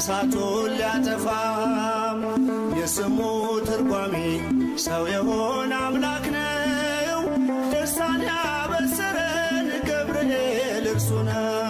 እሳቱን ሊያጠፋ። የስሙ ትርጓሜ ሰው የሆነ አምላክ ነው። ደስታን ያበሰረን ገብርኤል እርሱ ነው።